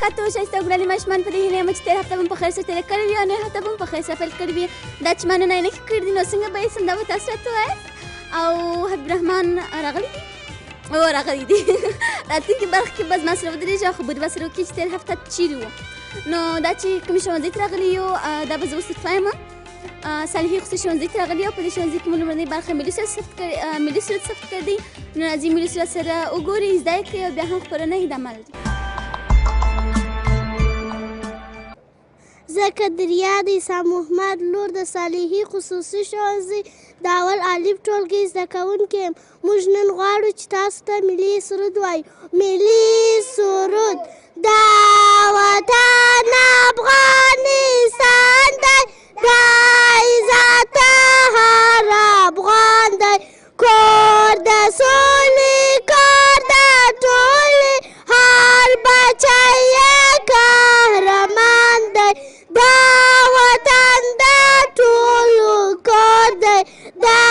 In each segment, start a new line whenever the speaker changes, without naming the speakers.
وبرکاته. ښایسته او ګلالي ماشومان، په دې هیله یم چې تېره هفته به مو په خیر سره تېره کړې وي او نوې هفته به مو په خیر سره پیل کړې وي. دا چې ما نن عینکې کړې دي نو څنګه به یې سم، دا به تاسو راته ووایاست. او حبیب الرحمن راغلی دي؟ او راغلی دي. راتلونکې برخه کې به زما سره ودرېږي او خبرې به سره وکړي چې تېره هفته چېرې وو. نو دا چې کومې ښوونځي ته راغلي یو، دا به زه اوس درته وایم. صالحي خصوصي ښوونځي ته راغلي یو. په دې ښوونځي کې مو لومړنۍ برخه ملي سرود ثبت کړی، ملي سرود ثبت کړی دی. نو راځئ ملي سرود سره وګورئ، زده یې کړئ او بیا هم خپرونه ادامه لري.
زه قدریه د عیسی محمد لور د صالحي خصوصي ښوونځي د اول الف ټولګي زده کوونکی یم. موږ نن غواړو چې تاسو ته ملي سرود وایو. ملي سرود: دا وطن افغانستان دی، دا عزت هر افغان دی، کور د سولې، کور د ټولې، هر بچی یې قهرمان دی، دا وطن د ټولو کور دی، دا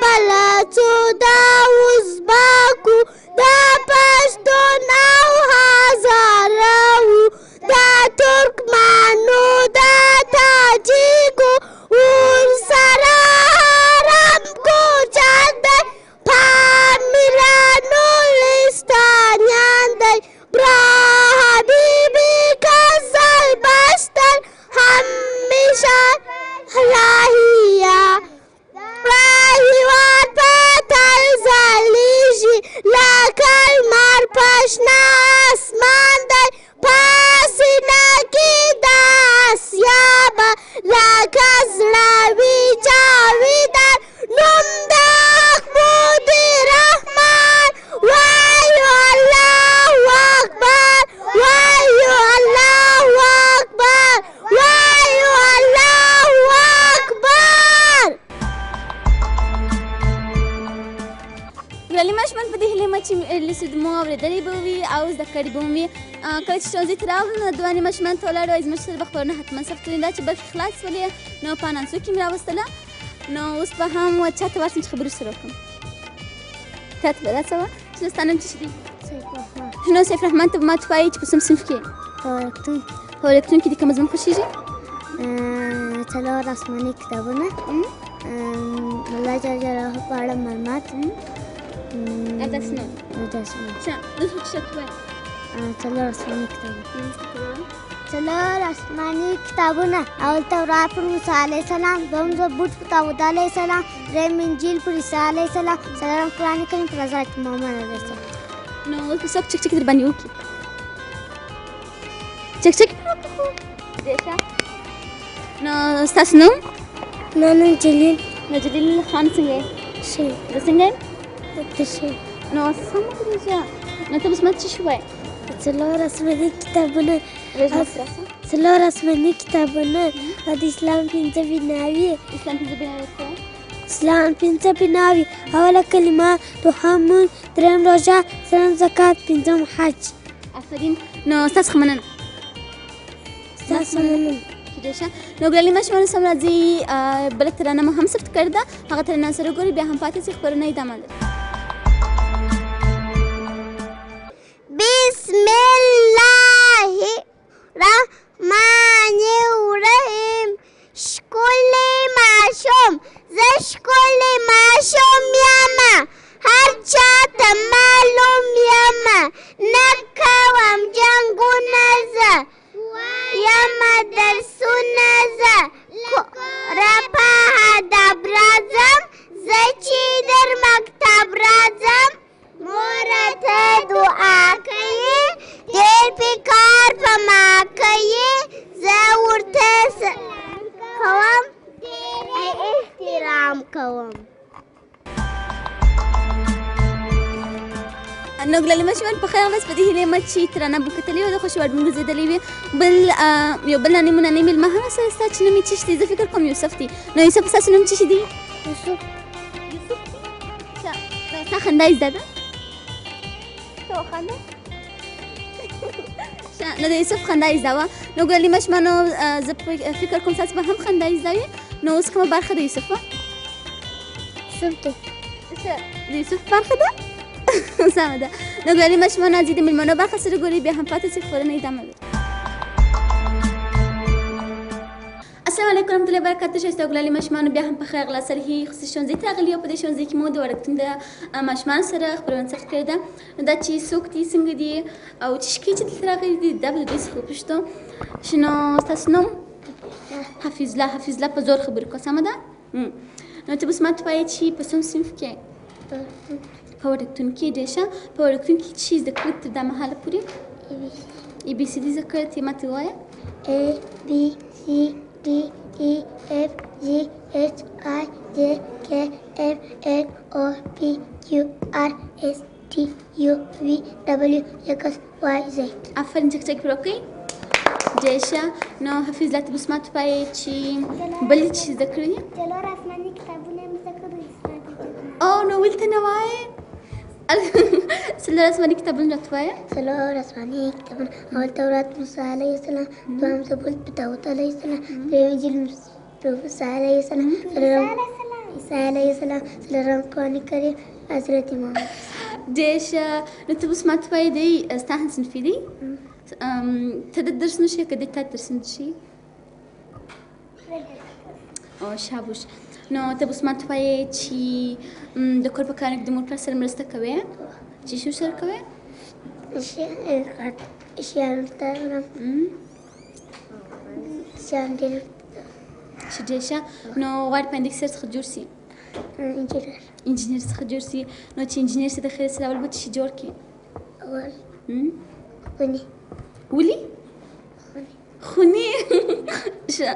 بلوڅو، دا ازبکو، دا پښتون او هزاره وو، دا ترکمنو، دا تاجیکو، ورسره حرم کوچان دی، پامیرانو لستانیان دی، برا حبیبي قزلبشتر همیشه راهیه، هیواد په تل ځلیږي لکه لمر په شنه اسمان دی، په سینه کې د اسیا به لکه زړه وي جاویدان، نوم د محمود رحمان، وایو الله اکبر، وایو الله اکبر، وایو الله اکبر.
ګلالي ماشومان، په دې هیله یم چې ملي سرود مو اورېدلی به وي او زده کړي به مو وي. کله چې ښوونځي ته راغلو نو دوه نیمه ماشومان ته ولاړو، وایي زموږ سره به خپرونه حتما ثبت کړي. دا چې برخې خلاص شولې نو په انانسو کې مې راوستله. نو اوس به هم چا ته ورشم چې خبرې سره وکړم. تا ته به دا څه وه؟ شنو، ستا نوم څه شي دی؟
سیف الرحمن.
شنو سیف الرحمن، ته به ما ته وایې چې په کوم صنف کې؟
په وړکتون.
په وړکتون کې دې کوم مضمون خوښېږي؟
څلور آسماني کتابونه، الله جل جلاله په اړه معلومات،
او داسې نور.
او داسې نور.
ښه، نو څه چې ته وایې؟
څلور آسماني کتابونه. څلور آسماني کتابونه: اول تورات پر موسی علیه السلام، دوهم زبور پر داود علیه السلام، دریم انجیل پر عیسی علیه السلام، څلورم قرآن کریم پر حضرت محمد علیه السلام.
نو اوس به څوک چکچکې در باندې وکړي؟ چکچکې پرې وکړه خو ډېر ښه. نو ستاسو نوم؟
ما نوم جلیل.
نو جلیل خان، څنګه یې؟
ښه.
زه څنګه یم؟
ته ښه.
نو سم ودرېږه. نو ته اوس ما ته څه شي وایې؟
څلور آسماني کتابونه. څلور آسماني کتابونه او د اسلام پنځه بناوې.
اسلام پنځه بناوې څه؟
اسلام پنځه بناوې: اوله کلمه، دوهم لمونځ، دریم روژه، څلورم زکات، پنځم حج.
آفرین. نو ستاسو څخه مننه.
ستاسو مننه.
ډېر ښه. نو ګلالي ماشومانو، سم راځئ، بله ترانه مو هم ثبت کړې ده، هغه ترانه سره ګوري، بیا هم پاتې شئ، خپرونه ادامه لري.
بسم الله الرحمن الرحیم. ښکلی ماشوم، زه ښکلی ماشوم یمه، هر چاته معلوم یمه، نه کوم جنګونه زه، یمه درسونه زه، په ادب راځم زه، چې در مکتب راځم، مور ته دعا کوي، ډېر فکر په ما کوي، زه ورته سلام کوم، ډېر احترام کوم.
نو ګلالي ماشومان، په خیر راغلاست. په دې هیله یم چې ترانه مو کتلې وي او د خوښې وړ مو ګرځېدلې وي. بل یو بل ناني مو ناني مېلمه هم راسره شته چې نوم یې څه شي دی؟ زه فکر کوم یوسف دی. نو یوسف، ستاسو نوم څه شي دی؟
یوسف.
یوسف دی. ښه، نو ستا خندا یې زده ده؟ ته وخانده. ښه، نو د یوسف خندا یې زده وه. نو ګلالي ماشومانو، زه فکر کوم ستاسو به هم خندا یې زده وي. نو اوس کومه برخه د یوسف وه؟
یوسف دی.
ښه، د یوسف برخه ده. سمه ده. نو ګلالي ماشومانو، راځئ د مېلمنو برخه سره ګوري، بیا هم پاتې شئ، خپرونه ادامه لري. السلام علیکم ورحمت الله وبرکاته. ښایسته او ګلالي ماشومانو، بیا هم په خیر راغلاست. صالحي خصوصي ښوونځي ته راغلي یو. په دې ښوونځي کې مو د وړکتون د ماشومانو سره خپرونه ثبت کړې ده. نو دا چې څوک دي، څنګه دي او چې شکې چې دلته راغلي دي، دا به د دوی څخه وپوښتو. شنو ستاسو نوم؟ حفیظ الله. حفیظ الله، په زور خبرې کوه، سمه ده؟ نو ته اوس ماته وایې چې په څوم صنف کې؟ په وړکتون کې. ډېر ښه. په وړکتون کې څه زده کړي تر دا مهاله پورې؟ ای بي سي دي زده کړې. ته ماته ووایه.
A B C D E F G H I J K M N O P Q R S T U V W X Y Z.
آفرین، چک چک پر وکړئ. ډېر ښه. نو حفیظ الله، ته اوس ماته ووایې چې بلې څه زده کړي؟
څلور آسماني کتابونه مې زده کړي.
او نو ولې ته نه وایې؟ څلور آسماني کتابونه راته ووایه.
څلور آسماني کتابونه: اول تورات موسی علیه السلام، دوهم زبور داود علیه السلام، دریم انجیل موسی علیه السلام، څلورم عیسی علیه السلام، څلورم قرآن کریم حضرت محمد.
ډېر ښه. نو ته اوس ماته وایې دی ستا هم صنفي دی، ته د درس نه شې که دی تا درس نه شي؟ او شابوش. نو ته اوس ماته وایې چې د کور په کارونو کې د مور پلار سره مرسته کوې؟ چې څه سره کوې؟
شیان ته شیان ډېر.
ښه، ډېر ښه. نو غواړې په آینده کې څه څخه جوړ سي؟
انجینر.
انجینر څخه جوړ سي. نو چې انجینر سي، د خیر سره اول به څه شي جوړ کړي؟
اول خونې.
ولي خونې؟ ښه.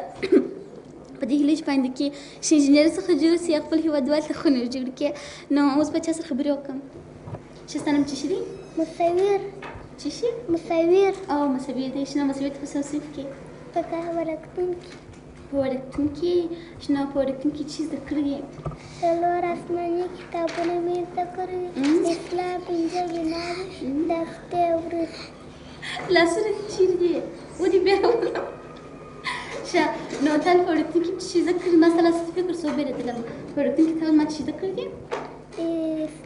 په دې هیله چې په آینده کې چې انجینر څخه جوړ سي، خپل هېوادوال ته خونې جوړ کړي. نو اوس به چا سره خبرې وکړم؟ ښه، ستا نوم څه شي دی؟
مصور.
څه شي؟
مصور.
او مصور دی. شنو مصور ته په څه صنف کې؟
په وړکتون کې.
په وړکتون کې. شنو په وړکتون کې څه زده کړي؟
څلور آسماني کتابونه مې زده کړي، اسلام پنځه بناوې، د هفتې ورځ.
لاسونه دې چیرې دي؟ ودې بیا ولم. ښه، نو تا په وړکتون کې څه زده کړي؟ ما ستا لاسونه فکر څو بېرېدلم. په وړکتون کې ته ما څه زده کړي دي؟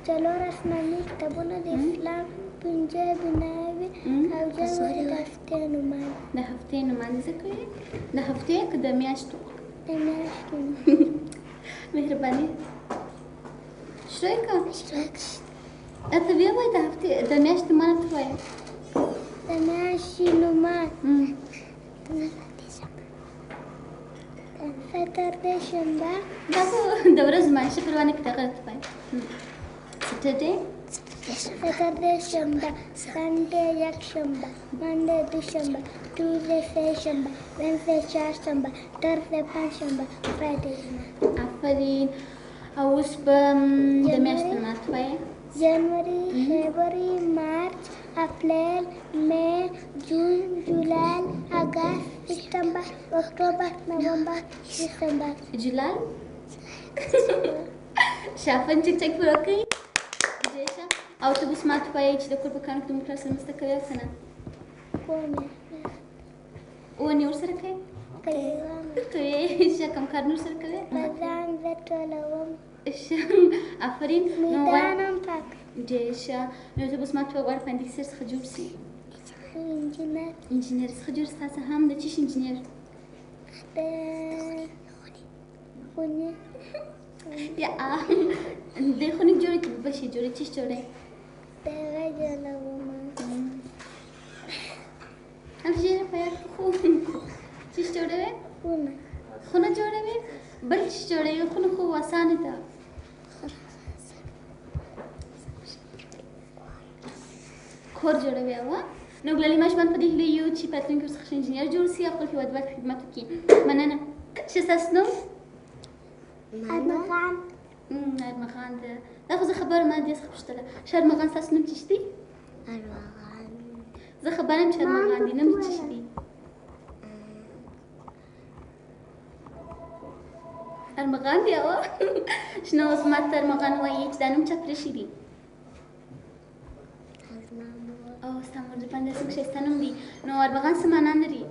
څلور آسماني کتابونه، د اسلام پنځه بناوې او جدول، د هفتې نومان.
د هفتې نومان دې زده کړي؟ د هفتې که د میاشتو؟
د میاشتو.
مهرباني. شروع که؟
شروع که.
ته بیا وایې د هفتې د میاشتې نومان ته وایې.
د میاشتې نومان: Saturday شنبه.
دا خو د ورځې نومان ښه پروا نه کوي، هغه راته وایې. Saturday.
Saturday شنبه، Sunday یکشنبه، Monday دوشنبه، Tuesday سه شنبه، Wednesday چهارشنبه، Thursday پنجشنبه، Friday جمعه.
آفرین. او اوس به د میاشتې نومان ته وایې.
January، February، March، April، May، June، July، August، September، October، November، December.
جولای. ښه، آفرین، چک چک پر وکړئ. ډېر ښه. او ته اوس ماته وایې چې د کور په کارونو کې د مور پلار سره مرسته کوې او که نه؟
کوم.
اونې ورسره کوې؟
کوم.
کوې. ښه، کوم کارونه ورسره کوې؟
بادام زه ټولوم.
ښه، آفرین. نو
میدان هم پاک.
ډېر ښه. نو ته اوس ماته وایې غواړې په آینده کې څه څخه جوړ سي؟
انجینر.
انجینر څخه جوړ. ستاسو هم د څه شي انجینر؟
د خونې.
یا د خونې جوړې که بل شي جوړې؟ څه جوړې؟
د هغه جوړوم.
هم ژر په یاد خو څه جوړوې؟
خونه.
خونه جوړوې؟ بل څه جوړوې؟ خونه خو اسانه ده. کور جوړوي. او نو ګلالي ماشومان، په دې هیله یو چې په راتلونکي ورڅخه ښه انجینر جوړ سي او خپل هېوادوال ته خدمت وکړي. مننه. ښه، ستاسو نوم؟
ارمغان.
ارمغان ده. دا خو زه خبره ما دې څخه پوښتله. ښه ارمغان، ستاسو نوم څه دی؟
ارمغان.
زه خبره یم چې ارمغان دی، نوم دې څه دی؟ ارمغان دی. او شنو اوس ماته ارمغان وایي چې دا نوم چا پرېښی دی؟ او ستا مور دې باندې څنګه ښایسته نوم دی. نو ارمغان څه معنا لري؟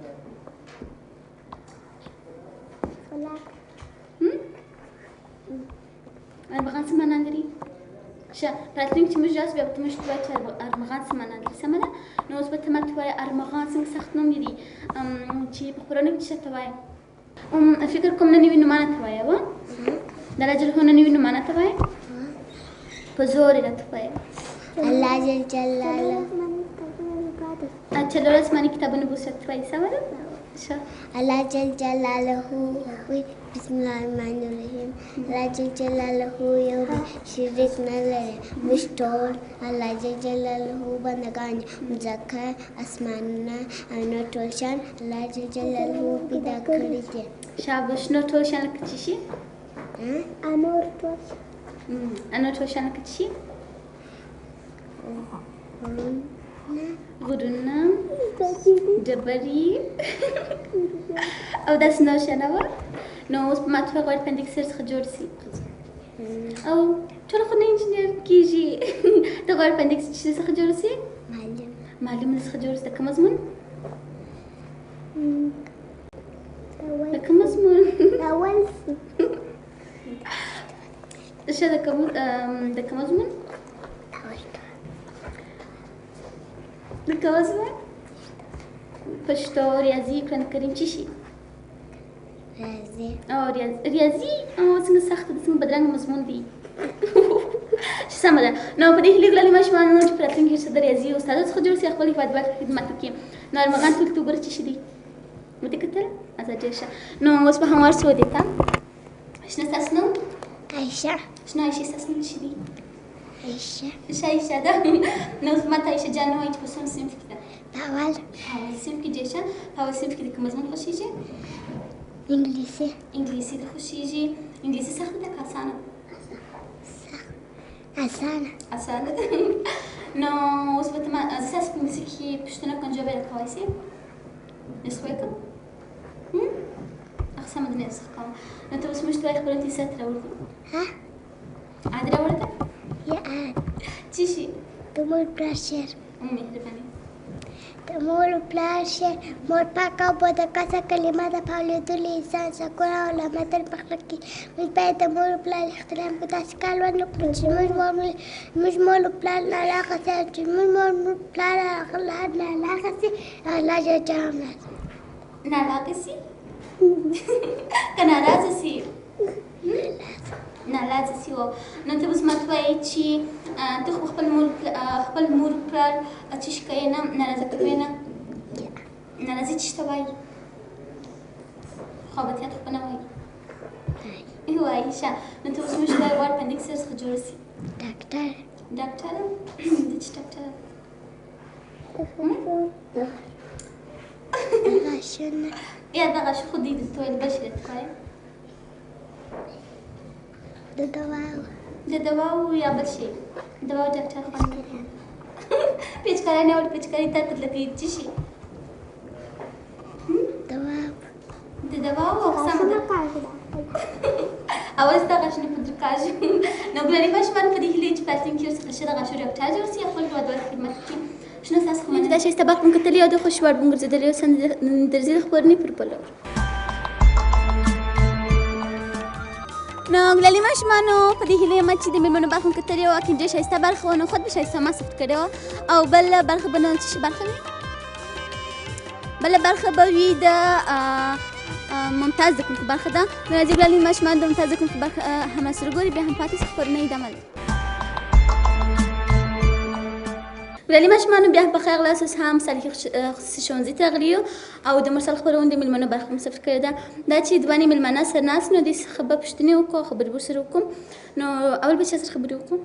ارمغان څه معنا لري؟ ښه، په راتلونکي چې موږ راسو بیا به ته موږ ته ووایې چې ارمغان څه معنا لري، سمه ده؟ نو اوس به ته ماته ووایې ارمغان څنګه سخت نوم دی چې په قرآن کې څه ته وایې؟ فکر کوم نه نوي نومانه ته وایه وه د الله جل نه نوي نومانه ته وایه، په زور یې راته وایه.
الله جل جلاله.
څلور آسماني کتابونه به اوس راته وایي، سمه ده؟ ښه.
الله جل جلاله. بسم الله الرحمن الرحیم. الله جل جلاله یو دی، شریک نه لري. موږ ټول الله جل جلاله بندګان یو. مځکه، اسمانونه او نور ټول شیان الله جل جلاله پیدا کړي دي.
شاباش. نور ټول شیان لکه څه شي؟
نور ټول
نور ټول شیان لکه څه شي؟ غرونه، ډبرې او داسې نور شیان وه. نو اوس په ما ته غواړي پندیک سر څخه جوړ سي او ټول خو نه انجنیر کېږي. ته غواړې پندیک څه څخه جوړ سي؟
معلم.
معلم څخه جوړ سي. د کوم مضمون؟ د کوم مضمون؟
اول.
ښه، د کوم مضمون؟ د کوم مضمون؟ پښتو، ریاضي، قرآن کریم، څه شي؟
ریاضي.
او ریاضي او څنګه سخته ده، څنګه بدرنګ مضمون دی. چې سمه ده. نو په دې هیله ګلالي ماشومانو چې په راتلونکي کې د ریاضي استاد څخه جوړ سي، خپل هېوادوال خدمت وکړي. نو ارمغان ټول ته وګوره چې څه دي. ودې کتل؟ ازه ډېر ښه. نو اوس به هم ورسو دې ته. شنه ستاسو نوم؟
عایشه.
شنه عایشې، ستاسو نوم څه دی؟
عایشه.
ښه عایشه ده. نو اوس ما ته عایشه جان ووایي چې په څوم صنف کې ده؟
په اول.
په اول صنف کې. ډېر ښه. په اول صنف کې د کوم مضمون خوښېږي؟
انګلیسي.
انګلیسي دې خوښېږي. انګلیسي سخته ده که اسانه؟
اسانه.
اسانه ده. نو اوس به ته ما زه ستاسو په انګلیسي کې پوښتنه کوم، جواب یې راکولی سې؟ نسخ وکړم؟ اخ سمه ده، نسخ کوم. نو ته اوس موږ ته وایې خپله کیسه ترې راوړې؟
ها؟
عاد راوړې ده؟
یا عاد.
څه شي؟
د مور پلار شعر.
مهرباني.
د مور پلار شعر. مور پاکه او بادکاسه کلمه ده، په اورېدلو انسان سکون او علامت په خله کې. موږ باید د مور پلار احترام کړو، داسې کار ونه کړو چې موږ مور پلار ناراضه سي، چې موږ مور پلار ناراضه سي، الله جل جلاله
ناراضه سي که ناراضه سي؟ ناراضه سي. نو ته اوس ماته وایې چې ته خو خپل مور پلار څه شي کوې نه، ناراضه کوې نه؟ ناراضي څه ته وایي؟ خو به نه وایي. وایي. ښه. نو ته اوس موږ ته وایې غواړې پندیک سر څخه جوړ سي؟
ډاکټر.
ډاکټر؟ د څه ډاکټر؟
د غاښونو.
یا د غاښو خو دی درته ویل، بل شي درته وایي؟
د دواو.
د دواو یا بل شي؟ دواو ډاکټر خو نه پیچکاري نه وړي، پیچکاري تا ته لکه څه شي؟
دواو.
د دواو. سمه ده. اول ستا غاښونه په درکاږي. نو ګلالي ماشومان په دې هیله چې په راتلونکي کې ورڅخه ښه د غاښو ډاکټر جوړ سي، خپل هېوادوال خدمت وکړي. شنو ستاسو خو مننه. دا ښایسته باغ مونږ کتلی او د خوش وړ مونږ ګرځېدلی او درځي د خپرونې پر پلور. نو ګلالي ماشومانو په دې هیله یم چې د مېلمنو برخه مو کتلې وه، کې ډېر ښایسته برخه وه. نو خود به ښایسته ما ثبت کړې وه. او بله برخه به نو څه شي برخه وي؟ بله برخه به وي د ممتاز زده کوونکو برخه ده. نو راځئ ګلالي ماشومان د ممتاز زده کوونکو برخه هم سره ګوري، بیا هم پاتې سي خپرونه ادامه لري. ګلالي ماشومانو بیا هم په خیر راغلاست. اوس هم صالحي خصوصي ښوونځي ته راغلي یو او د مرسل خپرونې د مېلمنو برخه مو ثبت کړې ده. دا چې دوه مېلمانه سره ناست، نو دې څخه به پوښتنې وکړو او خبرې به ورسره وکړو. نو اول به چا سره خبرې وکړو؟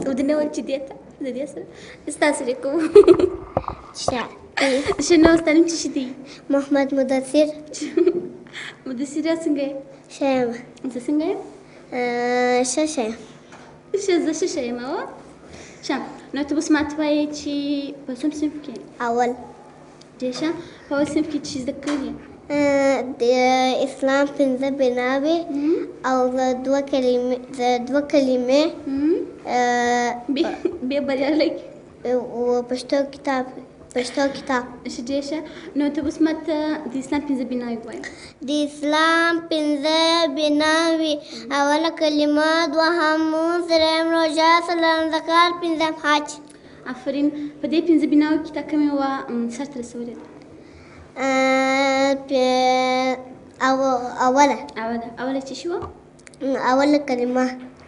او د نه ویل چې دې ته د دې سره ستا سره کوو.
ښه.
ښه. نو ستا نوم څه شي دی؟
محمد مدثر.
مدثر څنګه یې؟
ښه یم.
زه څنګه یم؟
ښه ښه یم.
ښه، زه ښه ښه یم. ښه. نو ته اوس ماته وایې چې په څوم صنف کې؟
اول.
ډېر ښه. په اول صنف کې چې زده کړې؟
د اسلام 5 بناوې او دوه کلمې
بیا بریالی
او پښتو کتاب. پښتو کتاب.
ښه، ډېر ښه. نو ته اوس ماته د اسلام 5 بناوې ووایه.
د اسلام 5 بناوې: اوله کلمه، دوهم لمونځ، دریم روژه، څلورم زکات، پنځم حج.
آفرین. په دې 5 بناوو کې تا کومې وه سرته رسولې ده؟
اوله.
اوله. اوله چې شو؟
اوله کلمه.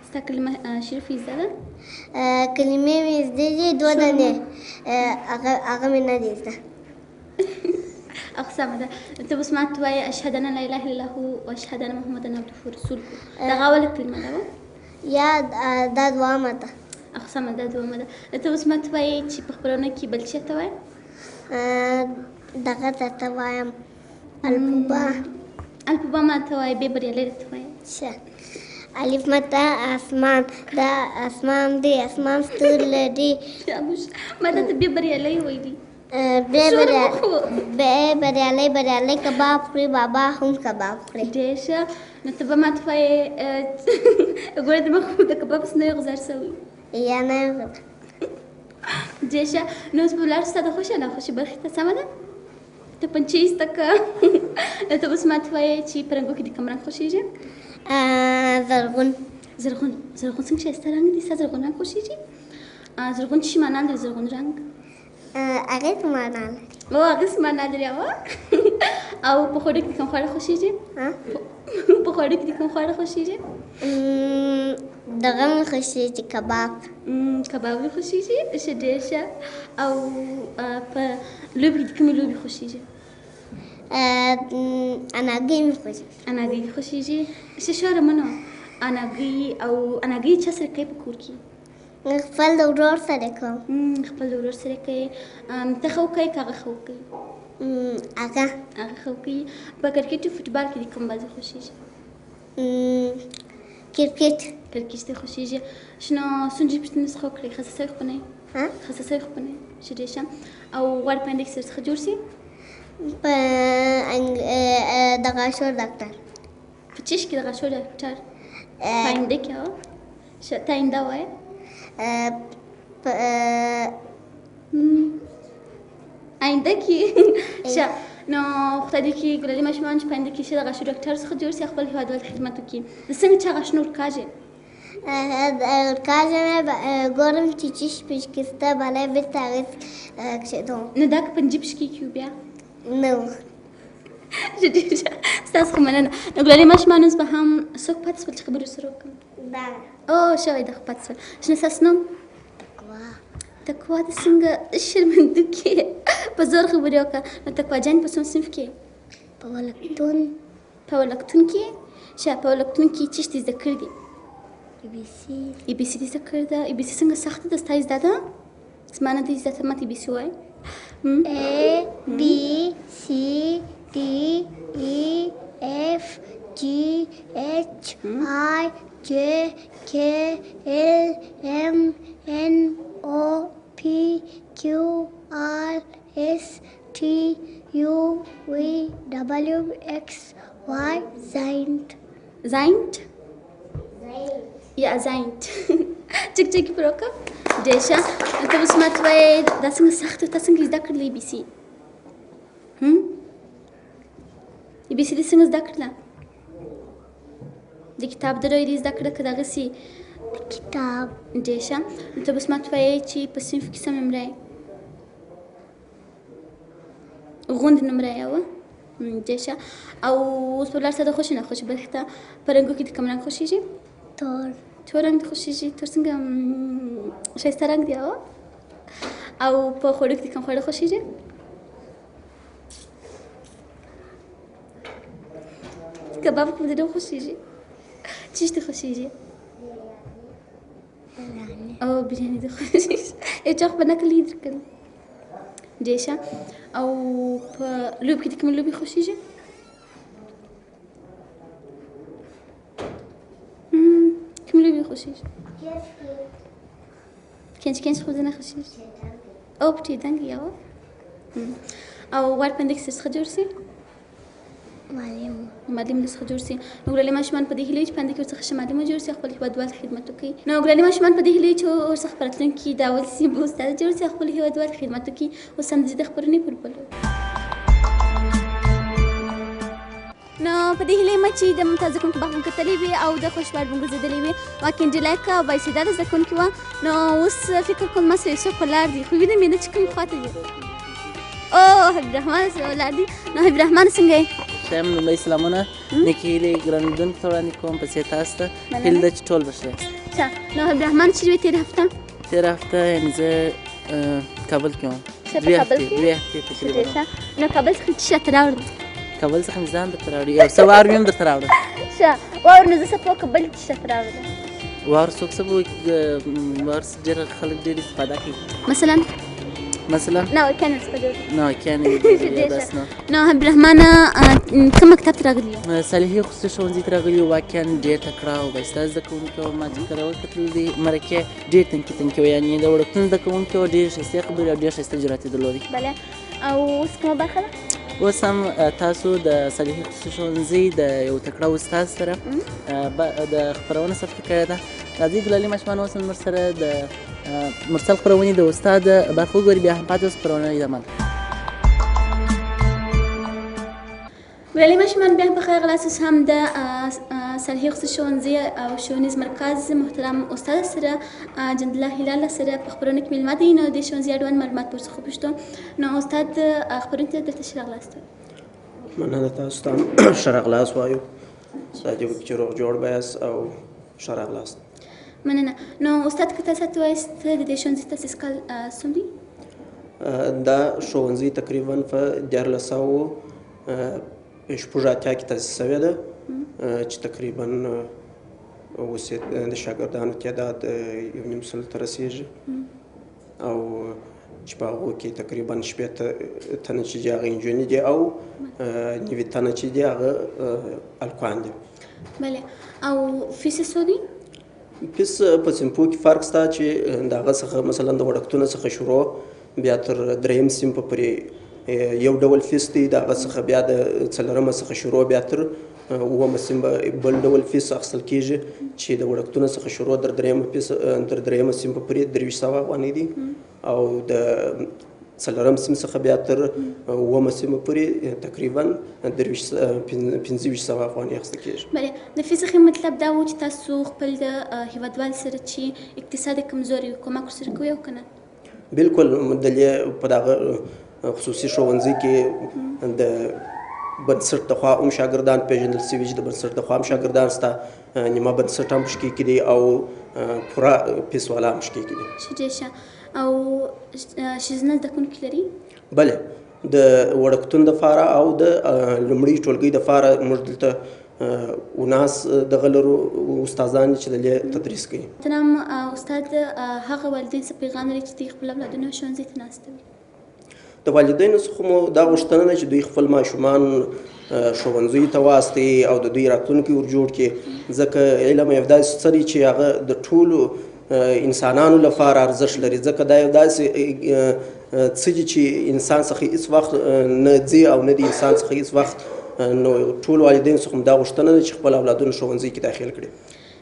ستا کلمه شریف زده ده؟
کلمې مې زده دي، دوه دانې هغه مې نه دي زده.
هغه سمه ده. ته اوس ماته وایې اشهد ان لا اله الا الله واشهد ان محمدا عبده ورسوله، دغه اوله کلمه ده
یا دا دوهمه ده؟
هغه سمه ده، دوهمه ده. ته اوس ماته وایې چې په خپرونه کې بل چېرته وایې؟
دغه درته وایم، الفبا.
الفبا ماته وایې، بیا بریالی راته وایې.
ښه. الف ماته اسمان، دا اسمان دی، اسمان ستوري لري.
ما ته بیا بریالی ویلي.
بیا بریالی، بریالی کباب خوري، بابا هم کباب خوري.
ډېر ښه. نو ته به ماته وایې ګوره د مخ د کباب څه نه یې غوځار شوی؟
یا نه.
ډېر ښه. نو اوس به ولاړ شو ستا د خوښې ناخوښې برخې ته، سمه ده؟ ته پنچې زده که. نو ته اوس ماته وایې چې په رنګو کې د کوم رنګ خوښېږي؟
زرغون.
زرغون. زرغون څنګه ښایسته رنګ دی، ستا زرغون رنګ خوښېږي؟ زرغون څه معنا لري؟ زرغون رنګ
هغې څه معنا لري؟
او هغې څه معنا لري؟ او په خوړو کې د کوم خواړه خوښېږي؟ په خوړو کې د کوم خواړه خوښېږي؟
دغه مې خوښېږي، کباب.
کباب مې خوښېږي. ښه، ډېر ښه. او په لوبې کې د کومې لوبې خوښېږي؟
اناګۍ مې خوښېږي.
اناګۍ دې خوښېږي؟ ښه، شوره منه. اناګۍ او اناګۍ چا سره کوې په کور کې؟
خپل د ورور سره کوم.
خپل د ورور سره کوې. ته ښه وکوې که هغه ښه وکوي؟
هغه.
هغه ښه وکوي. په کرکټ او فوټبال کې دې کوم بازي خوښېږي؟
کرکټ.
کرکټ دې خوښېږي. شنو څومره پوښتنې څخه وکړې؟ ښه سوی خو به نه یې؟ ښه سوی خو به نه یې؟ ښه، ډېر ښه. او غواړې په آینده کې څه جوړ شي؟
په د غاښو ډاکټر.
په چیش کې د غاښو ډاکټر؟ په آینده کې؟ او ښه، ته آینده وایې؟ آینده کې. ښه، نو خدای دې کړي ګلالي ماشومان چې په آینده کې ښه د غاښو ډاکټر څخه جوړ شي، خپل هېوادوال ته خدمت وکړي. د څنګه چا غاښونه ورکاږي؟
ورکاږم ګورم چې چیش پشکې شته، بلی بېرته هغې کښېدوم.
نو دا که پنجې پشکې کې وي بیا؟
نه.
ښه، ډېر ښه، ستاسو خو مننه. نو ګلالي ماشومان اوس به هم څوک پاتې شول چې خبرې ورسره وکړم؟
دا.
او شوی ده، خو پاتې شول. شنه، ستاسو نوم؟
تقوا.
تقوا د څنګه شرمندوکې په زور خبرې وکړه. نو تقوا جان په څوم صنف کې؟
په ولکتون.
په ولکتون کې؟ ښه، په ولکتون کې څه شی دې زده کړي دي؟
ای بي سي.
ای بي سي دې زده کړې ده. ای بي سي څنګه سخته ده؟ ستا یې زده ده؟ زما نه دې زده، ته ماته ای بي سي ووایه.
A B C D E F G H I J K L M N O P Q R S T U V W X Y Z.
زاینت؟ یا زاینت. چک چک پر وکړه. ډېر ښه. ته اوس ماته وایې دا څنګه سخت و، تا څنګه زده کړله ای بي سي؟ ای بي سي دې څنګه زده کړله؟ د کتاب د لارې دې زده کړه که دغسې؟
د کتاب.
ډېر ښه. نو ته اوس ماته وایې چې په صنف کې څه نمره یې؟ غوند نمره یې وه. ډېر ښه. او اوس به ولاړ سه د خوښې ناخوښې برخې ته. په رنګو کې د کوم رنګ خوښېږي؟
تور.
تور رنګ دې خوښېږي؟ تور څنګه ښایسته رنګ دی. او په خوړو کې د کوم خواړه خوښېږي؟ کباب خو دې ډېر خوښېږي. څه شی دې خوښېږي؟ او بریاني دې خوښېږي. یو چا خو به نقل یې درکړي. ډېر ښه. او په لوبو کې د کومې لوبې خوښېږي؟ کومې لوبې خوښېږي؟ کینچ کینچ خو دې نه خوښېږي؟ او پټې دنګ یې او غواړې په آینده کې څه څخه جوړ شي؟
معلم.
معلم څخه جوړ شي. نو ګلالي ماشومان په دې هیله چې په آینده کې ورڅخه ښه معلم جوړ شي، خپل هېوادوال ته خدمت وکړي. نو ګلالي ماشومان په دې هیله چې ورڅخه په راتلونکي د اول صنف استاد جوړ شي، خپل هېوادوال ته خدمت وکړي. اوس هم د خپرونې پر بلو. نو په دې هیله یم چې د ممتاز زده کوونکي باغ مو کتلی وي او د خوشبار مو ګرځېدلی وي. واقعا ډېر لایقه او بااستعداده زده کوونکي وه. نو اوس فکر کوم ما سره یو څوک ولاړ دی، خو وینم یې نه چې کومې خوا ته دی. او حبیب الرحمن سره ولاړ دي. نو حبیب الرحمن څنګه یې؟
ښه یم. لومړی سلامونه نیکې هیلې ګران لیدونکو ته وړاندې کوم، پسې تاسو ته. هیله ده چې ټول به ښه یاست.
ښه، نو حبیب الرحمن چېرې وې تېره هفته؟
تېره هفته یعنې زه کابل کې وم.
دوې هفتې،
دوې هفتې تقریبا.
نو کابل څخه څه راته راوړل؟
کابل څخه مې ځان درته راوړي، یو څه واور مې هم درته راوړل.
ښه، واور نو زه څه پوه کړم، بل څه راته راوړل؟
واور څوک څه پوه، واور ډېر خلک ډېر استفاده کوي.
مثلا؟
مثلا؟
ناوکیان ورڅخه جوړوي.
ناوکیان داسې نو.
نو حبیب الرحمن کوم مکتب ته راغلي یو؟
صالحي خصوصي ښوونځي ته راغلي یو. واقعا ډېر تکړه او بایسته زده کوونکي وو. ما چې کله وکتل دې مرکې ډېر تنکي تنکي وو، یعنې د وړکتون زده کوونکي وو، ډېر ښایستې خبرې او ډېر ښایسته جرأت یې درلودی.
بله، او اوس کومه برخه ده؟
اوس هم تاسو د صالحي خصوصي ښوونځي د یو تکړه استاد سره د خپرونه ثبت کړې ده. راځئ ګلالي ماشومان اوس هم موږ سره د مرسل خپرونې د استاد برخه وګوري، بیا هم پاتې اوس خپرونه ادامه ده.
ګلالي ماشومان بیا هم په خیر راغلاست. اوس هم د صالحي خصوصي ښوونځي او ښوونیز مرکز محترم استاد سره جندالله هلال سره په خپرونه کې مېلمه دی. نو د ښوونځي اړوند معلومات به ورڅخه وپوښتو. نو استاد خپرونې ته درته ښه راغلاست.
مننه، تاسو ته هم ښه راغلاست وایو. استاد دې وکړي چې روغ جوړ به یاست او ښه راغلاست.
مننه. نو استاد که تاسو ته وایاست د دې ښوونځي تاسیس کال څومره دی؟
دا ښوونځی تقریبا په 1386 کې تاسیس شوې ده، چې تقریبا اوس یې د شاګردانو تعداد 1.5 لک ته رسېږي، او چې په هغو کې تقریبا 60 تنه چې دي هغه نجونې دي او 90 تنه چې دي هغه هلکان دي.
بله، او فیس یې څو دی؟
فیس په صنفو کې فرق شته، چې د هغه څخه مثلا د وړکتونه څخه شروع بیا تر دریم صنفه پورې یو ډول فیس دی، د هغه څخه بیا د څلورمه څخه شروع بیا تر اوومه صنفه بل ډول فیس اخیستل کېږي، چې د وړکتونه څخه شروع تر درېیمه صنفه پورې 2300 افغانۍ دی، او د څلورم صنف څخه بیا تر اوومه صنفه پورې تقریبا 2500 افغانۍ اخیستل کېږي.
بله، د فیس څخه مطلب دا و چې تاسو خپل د هېوادوال سره چې اقتصاد یې کمزوری وي کومک ورسره کوئ او که نه؟
بلکل، د دې په دغه خصوصي ښوونځي کې د بنسټ د خوا هم شاګردان پېژندل شوي، چې د بنسټ د خوا هم شاګردان شته، نیمه بنسټ هم پکې کې دی او پوره فیس والا هم پکې کې دی.
ښه، ډېر ښه. او ښځینه زده کوونکي لري؟
بله، د وړکتون دپاره او د لومړۍ ټولګۍ دپاره موږ دلته اوناس دغه لرو استادان چې د دې تدریس کوي.
محترم استاد، هغه والدین څه پیغام لري چې دوی خپل اولادونه ښوونځي ته نه استوي؟
د والدینو څخه مو دا غوښتنه ده چې دوی خپل ماشومان ښوونځیو ته واستوي او د دوی راتلونکی ور جوړ کړي، ځکه علم یو داسې څه دی چې هغه د ټولو انسانانو لپاره ارزښت لري، ځکه دا یو داسې څه دي چې انسان څخه هیڅ وخت نه ځي او نه د انسان څخه هیڅ وخت. نو ټول والدین څخه مو دا غوښتنه ده چې خپل اولادونه ښوونځي کې داخل کړي.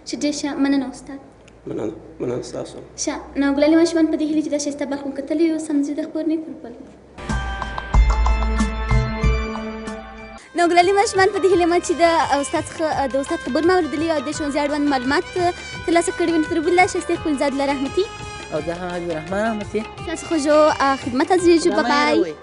چې ډېر ښه، مننه استاد.
مننه، مننه ستاسو.
ښه، نو ګلالي ماشومان په دې هیله چې دا ښایسته برخه مو کتلې وي، اوس هم ځو د خپرونې پر بل. نو ګلالي ماشومان په دې هیله مه چې د استاد څخه د استاد خبرې مو اورېدلې او د ښوونځي اړوند معلومات ترلاسه کړي وي. نو تر بل ښایستې خپل ځای الله رحمتي
او زه هم حبیب الرحمن رحمتي
ستاسو خوږو خدمت حاضرېږو. بای بای.